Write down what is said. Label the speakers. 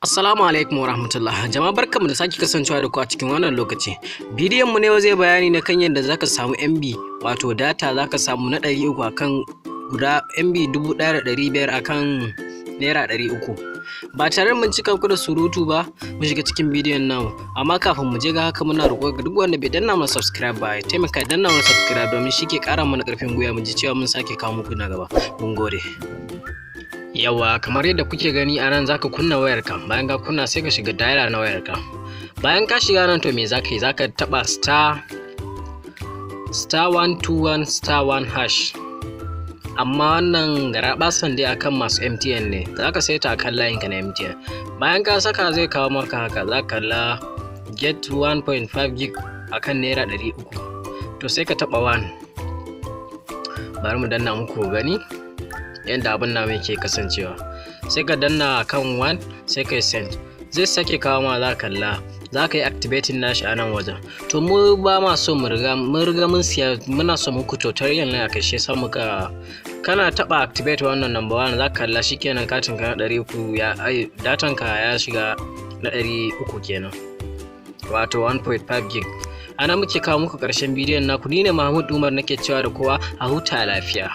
Speaker 1: Assalamu alaikum wa rahmatullah. Jama'a, barkanmu da sake kasancewa da ku a cikin wannan lokaci. Bidiyon mu ne yau zai bayani na kan yadda zaka samu MB, wato data, zaka samu na 300 akan guda MB 1500 akan ₦300. Ba tare mun cika ku da surutu ba, mu shiga cikin bidiyon namu. Amma kafin mu je ga haka, muna roƙo ga duk wanda bai danna mana subscribe ba, ya taimaka ya danna mana subscribe, domin shi ke ƙara mana ƙarfin gwiwa mu ji cewa mun sake kawo muku na gaba. Mun gode. Yawa, kamar yadda kuke gani a nan, zaka kunna wayarka. Bayan ka kunna, sai ka shiga dialer na wayarka. Bayan ka shiga nan, to me zaka yi? Zaka taba *121*1#. Amma wannan garaɓasan dai akan masu MTN ne, zaka saita akan layinka na MTN. Bayan ka saka, zai kawo maka haka, zaka kalla "Get 1.5 gig akan ₦300". To sai ka taba 1. Bari mu danna muku gani yadda abin namu yake kasancewa. Sai ka danna kan 1, sai ka yi send. Zai sake kawo ma, za ka kalla za ka yi activating nashi a nan wajen. To mu ba ma so mu riga mun riga mun siya, muna so muku tutorial ne a kai, shi yasa muka. Kana taba activate wannan number 1, za ka kalla shikenan, katin ka na 300 ya ai datan ka ya shiga na 300 kenan, wato 1.5 gig. Ana muke kawo muku ƙarshen bidiyon naku. Ni ne Mahmud Umar, nake cewa da kowa a huta lafiya.